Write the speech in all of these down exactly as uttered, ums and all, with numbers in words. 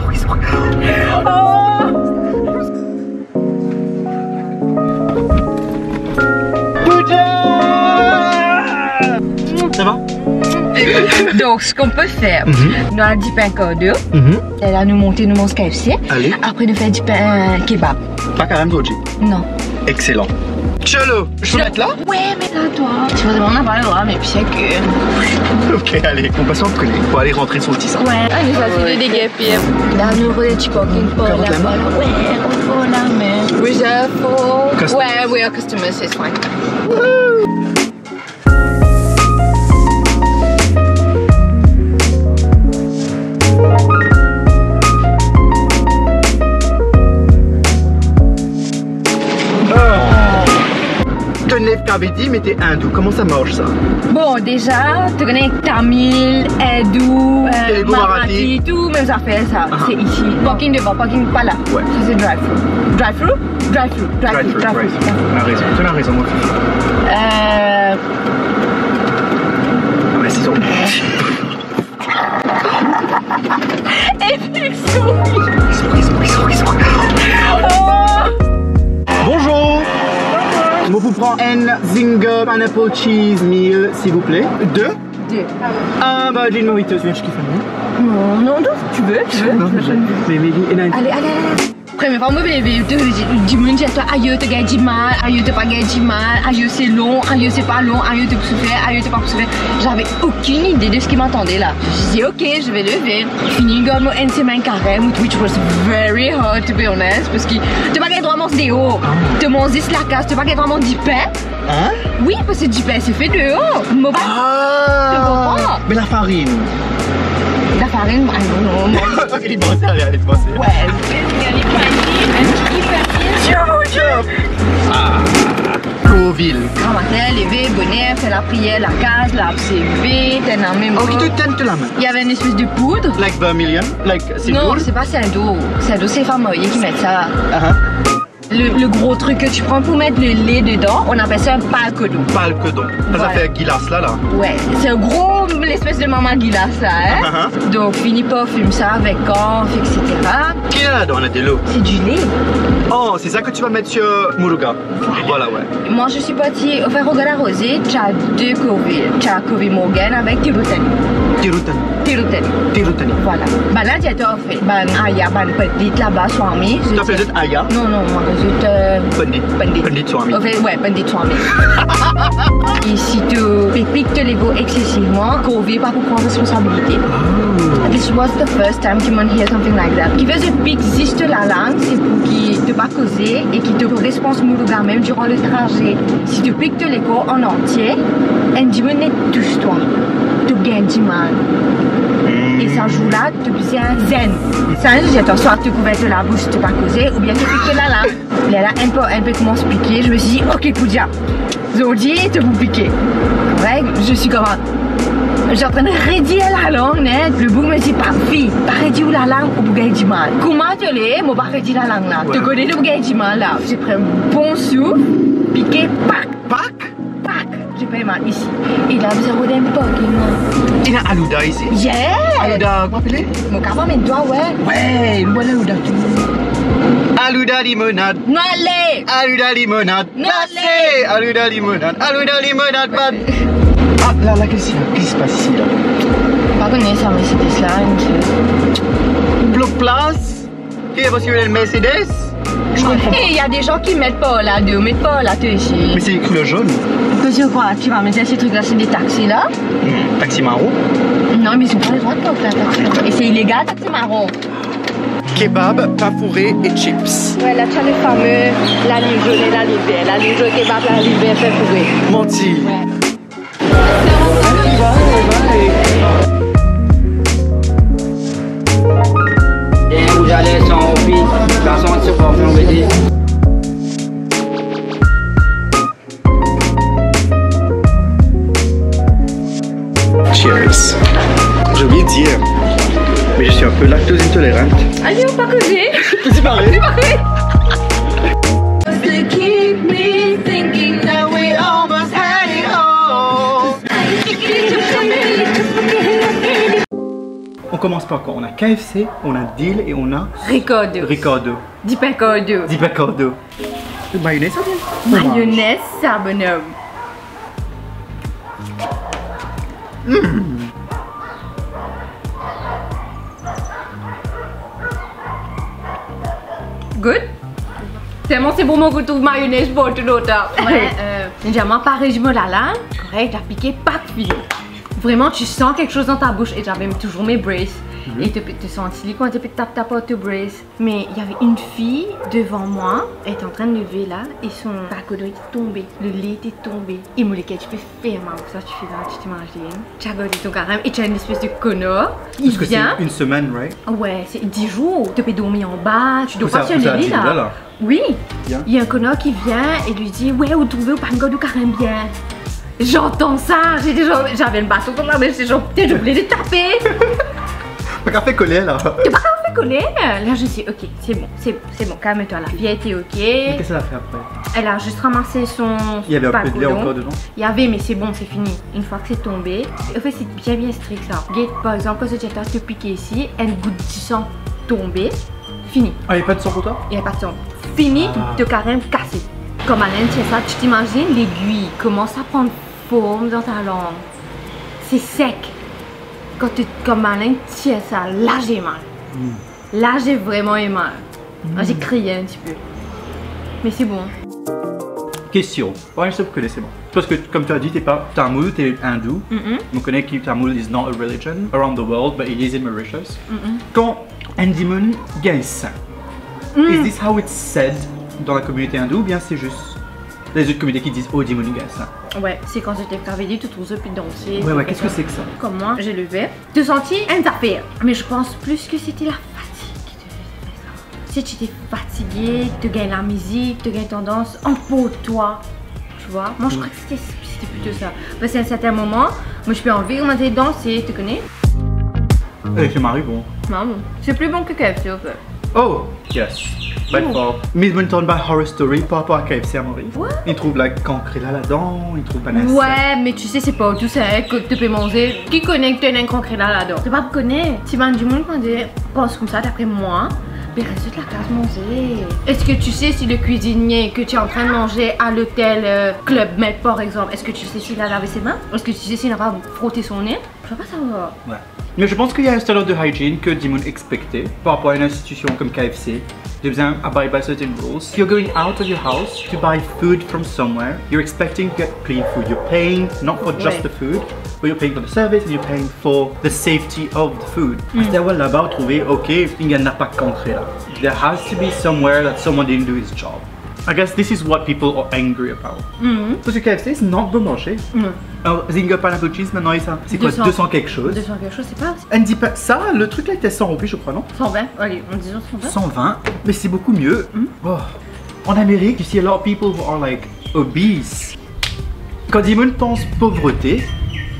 Oh! Ça va? Donc, ce qu'on peut faire, mhm, nou al dip enn kardo, mhm, e la nou monte, nou manz K F C. Allez. Après, nou fer dip enn kebab. Pa karam zordi? Non. Excellent. Chelo, je peux mettre là? Ouais, mets là, toi. Tu vois, on n'a pas le droit, mais puis c'est que... Ok, allez, on passe en premier. Faut aller rentrer son petit sac. Ouais, allez, vas-y, le déguerpir. Là, nous, on est du parking pour la, voilà. Ouais, on va la main. Reserve for... Customer. Ouais, we are customers, it's fine. To nef kave di, me to indou. Kouma sa mars sa? Bon, deza, to kone tamil, indou, euh, Telugu, marathi, marathi, tou mem zafer sa. Ah. Se isi. Parking devan, parking pa la. Ouais. Sa se drive-through. Drive-through? Drive-through, drive-through, drive-through, drive-through. T'as raison, t'as raison, mon fifi. Euh. Ah ouais, c'est ça. Et puis, souris. Souris, souris, souris, souris. Oh. Bonjour. Mo pou pran enn single pineapple cheese meal, s'il vous plaît. Deux. Deux. Un virgin mojito. Tu veux un chicken? Non, non, non, tu veux, tu veux. Non, mais, mais, mais, mais, allez, allez, allez. Premie fwa mo vinn, to, dimoun dir twa, ayo, to gagn dimal, ayo, to pa gagn dimal, ayo, se lon, ayo, se pa lon, ayo, to pou soufer, ayo, to pa pou soufer. J'avais aucune idée de ce qui m'attendait là. Je dis, ok, je vais lever. Fini gagn mo enn semenn karem, which was very hard, to be honest, parski to pa gagn drwa manz deor. Ah. To manz zis lakaz, to pa gagn drwa manz dipin. Hein? Oui, parski dipin se fer deor. Mo pa... Ah. To konpran? Mais la farine. La farine, I don't know. Ok, li panse, ale, ale, panse. Ouais, c'est ce que les paniers, un petit panier. Tiens, mon Dieu. Ah. Kourvil. Gramatin, leve boner, fer lapriyer, lakaz, lav seve, tenn lame. Ok, to tenn to lame. Il y avait une espèce de poudre. Like vermilion, like sindoor. Non, c'est pas sindoor. Sindoor, c'est les femmes mariées qui mettent ça. Ah, ah. Le, le gros truc que tu prends pour mettre le lait dedans, on appelle ça un palkodon. Palkodon. Sa, sa... Voilà. Fer gilas la, la. Ouais, c'est un gros, l'espèce de mama gilas la, hein. Ah, ah. Donc, fini parfim sa avec camphre, et cetera. Ki ena ladan, ena delo? C'est du lait. Oh, c'est ça que tu vas mettre sur mourouga. Voilà, ouais. Moi, je suis partie, enfin, regarde la rosée, t'as deux kourvil. T'as kourvil Morgan avec tiroutan. Tiroutan. Tiroutan. Tiroutan. Voilà. Bann la, directeur, Bann aya, bann pandit laba, swami. T'appelles ça aya? Non, non, moi, je te... Pandit. Pandit. Pandit swami. Enfin, ouais, pandit swami. E si to pe pik to lego excessivement, kourvil pa pou pran responsabilité. Oh. This was the first time ki mo'nn hear something like that. Ki fer zot pik zis to lalang, se pou ki to pa koze e ki to respons mourouga mem durant le trajet. Si to pik to lekor an antie, enn dimoun nek tous twa, to gagn dimal. Hmm. E sa zour la, to bizin zenn. Sa enn zour, to swa to kouver to labous, to pa koze, oubien to pik to lalang. Lerla enn par enn pe koumans pike, je me suis dit, ok, pou diab. Zordi, to pou pike. Ouais, je suis comme, je suis en train de redir lalang, hein. Le boug me dit, pa fi, pa redir ou lalang, ou pou gagn dimal. Kouma to le, mo pa redir lalang la. Ouais. To kone to pou gagn dimal la. J'ai pris un bon souffle, pike, pak. Pak? Pak! J'ai fait mal ici. E la, bizin rod enn parking, non? Ena Alouda isi? Yeah! Alouda, kouma apele? Mo kapav met dwa, ouais. Ouais, nou al Alouda tou. Alouda limonad. Nou ale! Alouda limonad. Nou ale! Alouda limonad. Alouda limonad, bad. Ah, la, la, qu'est-ce qui se passe ici, là? Pa kone sa, Mercedes la, enn ti... Bloc place. Ki, parski li ena Mercedes? Je comprends pas. Eh, il y a des gens qui mettent par là, de, mettent par là, toi, ici. Mais c'est les couleurs jaunes. Qu'est-ce que tu crois? Tu vas me dire ces trucs-là, c'est des taxis, là? Hmm, taxi marron? Non, mais ils ont pas le droit de porter un taxi. Et c'est illégal, taxi marron. Kebab, pain fourré et chips. Ouais, là, tu as le fameux, la nuit jaune et la nuit verte. La nuit jaune, kebab, la nuit verte, pain fourré. Manti. Ouais. Cheers. J'ai oublié de dire, mais je suis un peu lactose intolérante. Ayo, pa koze. T'es pareil. T'es pareil. On Commence par quoi? On a K F C, on a Dil et on a Ricardo. Ricardo. Dipin Cardo. Dipin Cardo. Mayonnaise, ça, bien? Mayonnaise, ça, bonhomme. Mm. Good. Tellement c'est bon, mon goût, trouve mayonnaise pour tout l'autre. Ouais, euh, déjà, moi, pareil, je me la la. Correct, appliqué, pas de fil. Vraiment, tu sens quelque chose dans ta bouche. Et j'avais toujours mes braces. Mhm. Et te, te sentir quand tu tapes, tapes tes braces. Mais il y avait une fille devant moi, elle était en train de lever là, et son bac de riz était tombé, le lait était tombé. Et mon leket, tu peux faire mal, ça, tu fais là, tu t'imagines. Tu as gardé ton carême et tu as une espèce de connard. Il vient. Parce que c'est une semaine, right? Ouais, c'est dix jours. Tu peux dormir en bas, tu dors pas sur le lit, là. Oui. Bien. Il y a un connard qui vient et lui dit, ouais, ou trouve ou pas gard ou carême bien. J'entends ça, j'ai dit, genre, j'avais le bâton comme ça, mais c'est genre, putain, j'ai oublié de taper. T'as pas fait colère, là. T'as pas fait colère. Là, je dis, ok, c'est bon, c'est bon, c'est bon, calme-toi, la fille était ok. Mais qu'est-ce qu'elle a fait après? Elle a juste ramassé son, son pack au long. Il y avait un peu de lait encore dedans? Il y avait, mais c'est bon, c'est fini. Une fois que c'est tombé, en fait, c'est bien, bien strict, ça. Get, par exemple, quand c'est déjà te piqué ici, une goutte de sang tombée, fini. Ah, il y a pas de sang pour toi? Il y a pas de sang. Fini, ah, ton carême cassé. Quand Alain tire ça, tu t'imagines l'aiguille commence à prendre forme dans ta langue. C'est sec. Quand tu, quand Alain tire ça, là, j'ai mal. Hmm. Là, j'ai vraiment eu mal. Là, j'ai crié un petit peu. Mais c'est bon. Question. Ouais, je sais que c'est bon. Parce que, comme tu as dit, t'es pas tamoul, t'es hindou. Mm-mm. On connaît que tamoul is not a religion around the world, but it is in Mauritius. Mm-mm. Quand un dimoun gagn sin, mm, is this how it's said dans la communauté hindoue, ou bien c'est juste les autres communautés qui disent, oh, dimoun gagn sin? Ouais, c'est quand tu t'es réveillé, tu trouves ça, puis danser. Ouais, ouais, qu'est-ce que c'est que ça? Comme moi, j'ai levé. Tu sens un affaire. Mais je pense plus que c'était la fatigue qui te faisait faire ça. Si tu étais fatigué, tu gagnes la musique, tu gagnes tendance, emporte-toi. Tu vois? Moi, je crois que c'était, c'était plutôt ça. Parce qu'à un certain moment, moi, je peux envie de commencer à danser, tu connais? Eh, c'est Marie, bon. Non, bon. C'est plus bon que K F C, en fait. Oh, yes. By far. Mi, mo'nn tann bann horror story par rapor a K F C a Moris. What? Li trouv, like, kankrela ladan, li trouv bann insek. Ouais, mais tu sais, c'est pas tout ça, hein, que tu peux manger. Qui connaît que t'as un kankrela ladan? C'est pas connaît. Si bann dimoun, kan dir, pans koumsa, d'après moi, ben, reste la case manger. Est-ce que tu sais si le cuisinier que tu es en train de manger à l'hôtel, euh, Club Med, par exemple, est-ce que tu sais s'il a lavé ses mains? Est-ce que tu sais s'il n'a pas frotté son nez? Je veux pas savoir. Ouais. Mais je pense qu'il y a un standard de hygiène que dimoun expecte par rapport à une institution comme K F C. T'as besoin abide by certain rules. You're going out of your house to buy food from somewhere. You're expecting to get clean food. You're paying not for just the food, but you're paying for the service and you're paying for the safety of the food. Mm. Aster, laba, ou trouve, ok, il n'y en a pas kankrela. There has to be somewhere that someone didn't do his job. I guess this is what people are angry about. Mhm. Parce que K F C, c'est not bon marché. Mhm. Alors, Zinger Pineapple Cheese, maintenant, ça, c'est quoi, deux cents. Deux cents quelque chose? Deux cents quelque chose, c'est pas... Andy Pa-, ça, le truc là était cent roupies, je crois, non? Cent vingt, allez, en disant cent vingt. Cent vingt, mais c'est beaucoup mieux. Mhm. Oh. En Amérique, you see a lot of people who are, like, obese. Kan dimoun pans povrete,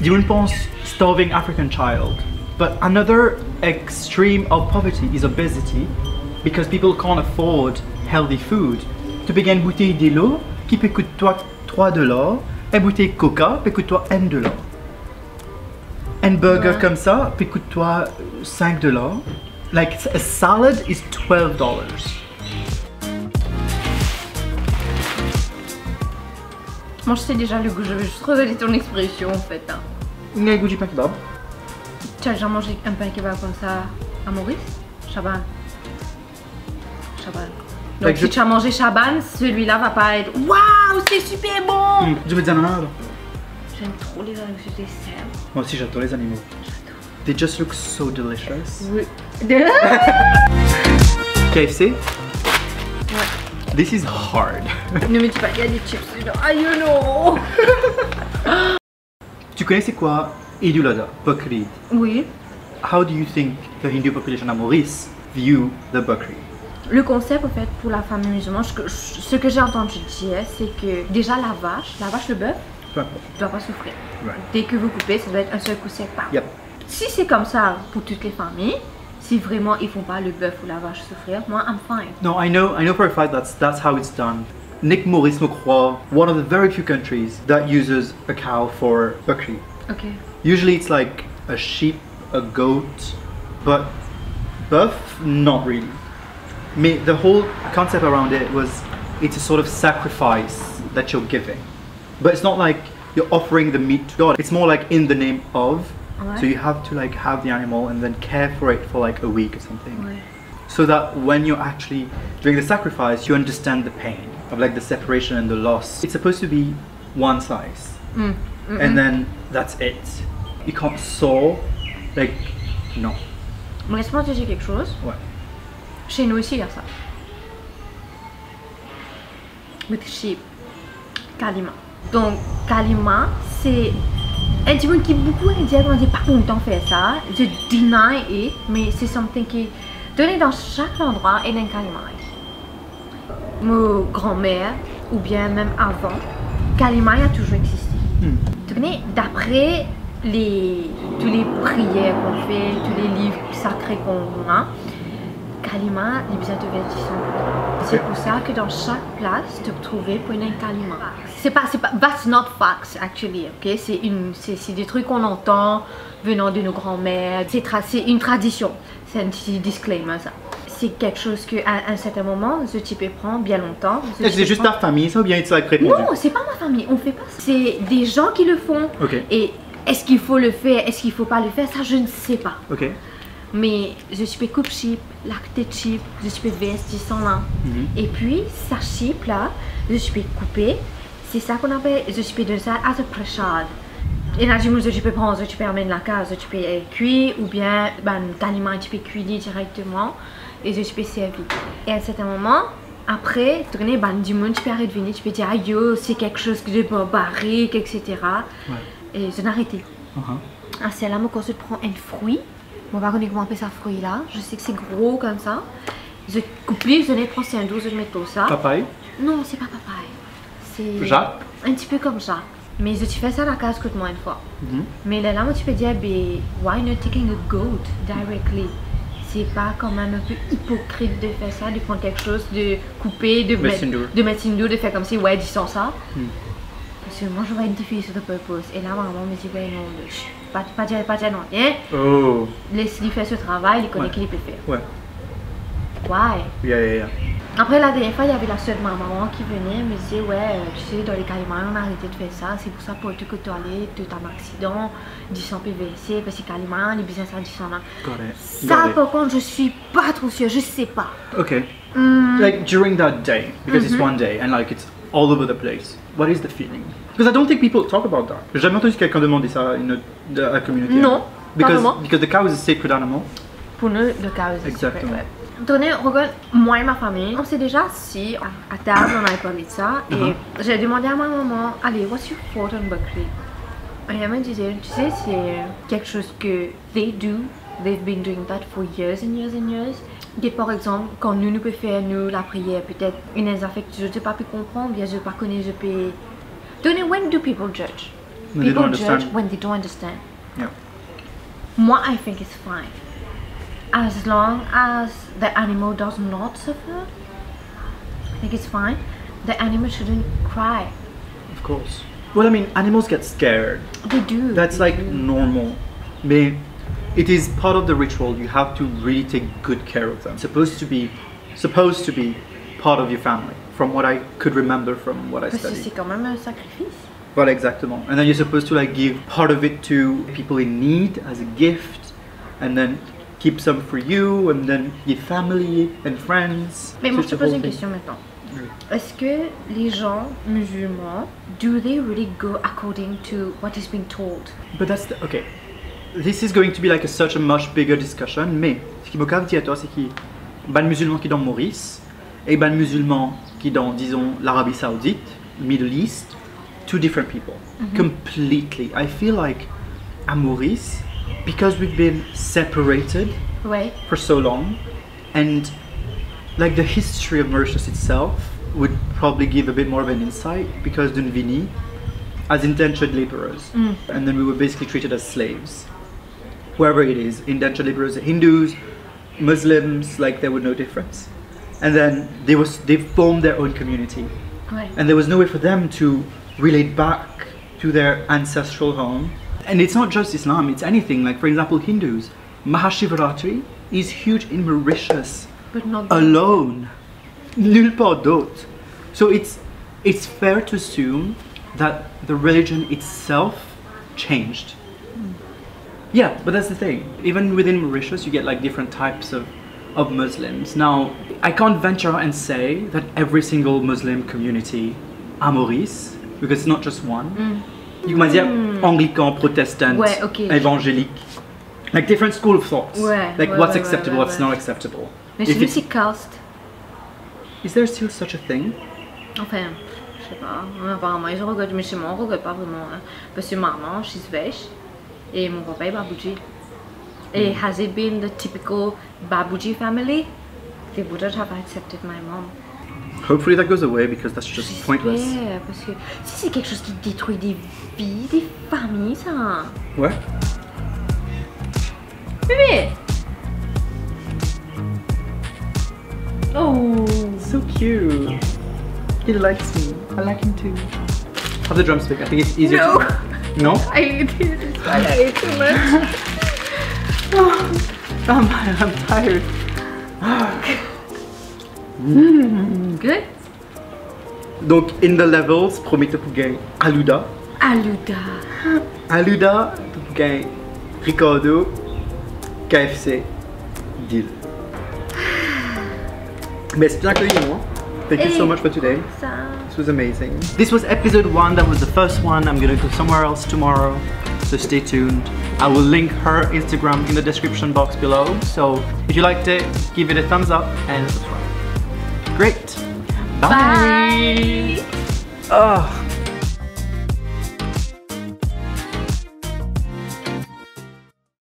dimoun pans starving African child. But another extreme of poverty is obesity, because people can't afford healthy food. To pe gagn boutey delo ki pe kout twa trwa dolar, enn boutey Coca pe kout twa enn dolar. Enn burger koumsa pe kout twa sink dolar. Like, a salad is twelve dollars. Moi, je sais déjà le goût, je vais juste regarder ton expression, en fait, hein. Li gagn gou dipin kebab. Tu as déjà mangé un pain kebab comme ça à Maurice? Chaban. Chaban. Donc, si tu as mangé Chaban, celui-là va pas être, waouh, c'est super bon! Hmm, je veux dire, non, non, non. J'aime trop les, les cerfs. Moi aussi, j'adore les animaux. J'adore. They just look so delicious. Oui. K F C? Ouais. This is hard. Ne me dis pas qu'il y a des chips dedans. Ah, you know. Tu connais c'est quoi Eid ul-Adha, Bakrid? Oui. How do you think the Hindu population à Maurice view the Bakrid? Le concept, en fait, pour la famille musulmane, ce que, ce que j'ai entendu dire, c'est que déjà la vache, la vache, le bœuf, peu importe, doit pas souffrir. Right. Dès que vous coupez, ça doit être un seul coup sec, bam. Yep. Si c'est comme ça pour toutes les familles, si vraiment ils font pas le bœuf ou la vache souffrir, moi, I'm fine. No, I know, I know for a fact that's, that's how it's done. Nek Maurice, mo krwar, one of the very few countries that uses a cow for bakri. Okay. Usually it's like a sheep, a goat, But boeuf, not really. Me, the whole concept around it was, it's a sort of sacrifice that you're giving. But it's not like you're offering the meat to God. It's more like in the name of. Ouais. So you have to, like, have the animal and then care for it for, like, a week or something. Ouais. So that when you're actually doing the sacrifice, you understand the pain of, like, the separation and the loss. It's supposed to be one slice. Mm, mm, mm. And then that's it. You can't saw, like, non. Bon, laisse-moi te dire quelque chose. Ouais. Chez nous aussi, il y a ça. With sheep. Kalima. Donk, kalima, se enn dimoun ki boukou Indien, kouma dir, pa kontan fer sa. Zot deny it, me se something ki, to kone, dan sak landrwa ena enn kalima. Mo granmer, oubien mem avan, kalima la touzour existe. Hmm. To kone, dapre les, tous les prières qu'on fait, tous les livres sacrés qu'on a, kalima, li bizin to vers disan. Se pou sa ke dan sak plas, to trouve pou ena enn kalima. Se pa, se pa, that's not facts, actually, ok? C'est une, c'est, c'est des trucs qu'on entend venant de nos grands-mères. C'est tra-, c'est une tradition. C'est un petit disclaimer, ça. C'est quelque chose que, à un certain moment, zot ti pe pran bien lontan. Zot ti pe pran. Est-ce que c'est juste ta famille, ça, ou bien it's, like, répandu? Non, c'est pas ma famille, on fait pas ça. C'est des gens qui le font. Ok. Et est-ce qu'il faut le faire, est-ce qu'il faut pas le faire, ça, je ne sais pas. Ok. Me zot ti pe koup sheep, latet sheep, zot ti pe vers disan la. Mhm. Epi sa sheep la, zot ti pe koupe, se sa qu'on appelle, zot ti pe donn sa as a prasad. Ena dimoun zot ti pe pran, zot ti pe amenn lakaz, zot ti pe, eh, kwi, oubien bann kalima ti pe kwi li direkteman, e zot ti pe servi. E à un certain moment, apre, to kone, bann dimoun ti pe aret vini, ti pe dir, "Ayo, c'est quelque chose de barbarique, et cetera." Ouais. E zot arete. Uh-huh. Aster la, mo koz zot pran enn frwi, mo pa kone kouma apel sa frwi la. Je sais que c'est gros comme ça. Zot koup li, zot ena pran sendou, zot met lor sa. Papay? Non, c'est pas papaye. C'est Zak? Un petit peu comme Zak. Me zot ti fer sa lakaz kot mwa enn fwa. Mhm. Me lerla mo ti pe dir, be, why not taking a goat directly? C'est pas quand même un peu hypocrite de faire ça, de prendre quelque chose, de couper, de mettre, de mettre sindoor, de faire comme si, ouais, disan sa. Hmm. Parce que moi, je vois une fille sur the purpose. Et là, vraiment, me dit, ouais, non, je suis pas, pas dire, pas dire non, hein? Oh. Les li fer so travay, li kone ki li pe fer. Ouais. Why? Yeah, yeah, yeah. Après, la dernière fois, il y avait la sœur de ma maman qui venait, elle me disait, ouais, euh, tu sais, dans les Caïmans, on a arrêté de faire ça. C'est pour ça, pour te que tu allais, tu as un accident, disan pe verse, parce que Caïman, li bizin sa disan la. Got it. Got it. Ça, par contre, je suis pas trop sûre, je sais pas. Okay. Hmm. Like, during that day, because it's, mhm, one day, and, like, it's all over the place, what is the feeling? Because I don't think people talk about that. J'ai jamais entendu quelqu'un demander ça à une autre, de la communauté. Non, pas vraiment. Because, because the cow is a sacred animal. Pour nous, le cow is a sacred, exactement, ouais. Tenez, regarde, moi et ma famille, on s'est déjà assis à, à table, on avait parlé de ça, et, mhm, j'ai demandé à ma maman, allez, what's your thought on Bakri? Et elle me disait, tu sais, c'est quelque chose que they do, they've been doing that for years and years and years. Get par exemple, kan nou, nou pe fer nou lapriyer, petet ena enn zafer ki zot pa pe konpran, oubien zot pa kone, zot pe... Tenez, when do people judge? When they don't understand. People judge when they don't understand. Yeah. Moi, I think it's fine. As long as the animal does not suffer, I think it's fine. The animal shouldn't cry. Of course. Well, I mean, animals get scared. They do, they do. That's, like, normal. But it is part of the ritual. You have to really take good care of them. Supposed to be, supposed to be part of your family, from what I could remember, from what I studied. Parce que c'est quand même un sacrifice. Voilà, exactement. And then you're supposed to, like, give part of it to people in need as a gift, and then keep some for you, and then your family and friends. Mais moi, je te pose une question maintenant. So it's a whole thing. Oui. Est-ce que les gens musulmans, do they really go according to what is being told? But that's the, okay. This is going to be, like, a, such a much bigger discussion, mais ce qui mo kav dir a twa, se ki bann mizilman ki dan Moris, e bann mizilman ki dan, dizon, Larabi Saoudit, Middle East, two different people. Mhm. Completely. I feel like à Maurice, because we've been separated, ouais, for so long, and, like, the history of Mauritius itself would probably give a bit more of an insight, because nou vini as indentured labourers, mm, and then we were basically treated as slaves. Wherever it is, indentured labourers, Hindus, Muslims, like, there were no difference. And then they was, they formed their own community. Ouais. And there was no way for them to relate back to their ancestral home. And it's not just Islam, it's anything. Like, for example, Hindus, Mahashivratri is huge in Mauritius But not alone, nulle part d'autre. So it's it's fair to assume that the religion itself changed. Yeah, but that's the thing. Even within Mauritius, you get like different types of of Muslims. Now, I can't venture out and say that every single Muslim community à Maurice, because it's not just one. You might have Anglican, Protestant, Ouais, ok. Évangélique, like different school of thoughts. Ouais, Like ouais, what's ouais, acceptable, ouais, what's ouais. Not acceptable. Mais If chez nous, it's- c'est caste. Is there still such a thing? Enfin, je sais pas. Apparemment, ils ont regardé, mais chez moi, on regarde pas vraiment. Hein. Parce que maman, she's Vaish, et mon papa est Babuji. Et has it been the typical Babuji family? They wouldn't have accepted my mom. Hopefully that goes away because that's just pointless. J'espère, parce que si c'est quelque chose qui détruit des vies, des familles, ça. Ouais. Bébé. Oh. So cute. He likes me. I like him too. Have the drumstick. I think it's easier. No. To... No. I hate it. I hate it too much. I'm, I'm tired. Good. Donc, in the levels, promet to pou gagn Alouda. Alouda. Alouda, to pou gagn Ricardo, K F C, deal. Merci bien accueilli, moi. Thank you so much for today. Ça. This was amazing. This was episode one. That was the first one. I'm gonna go somewhere else tomorrow. So stay tuned. I will link her Instagram in the description box below. So if you liked it, give it a thumbs up and subscribe. Great. Bye. Oh.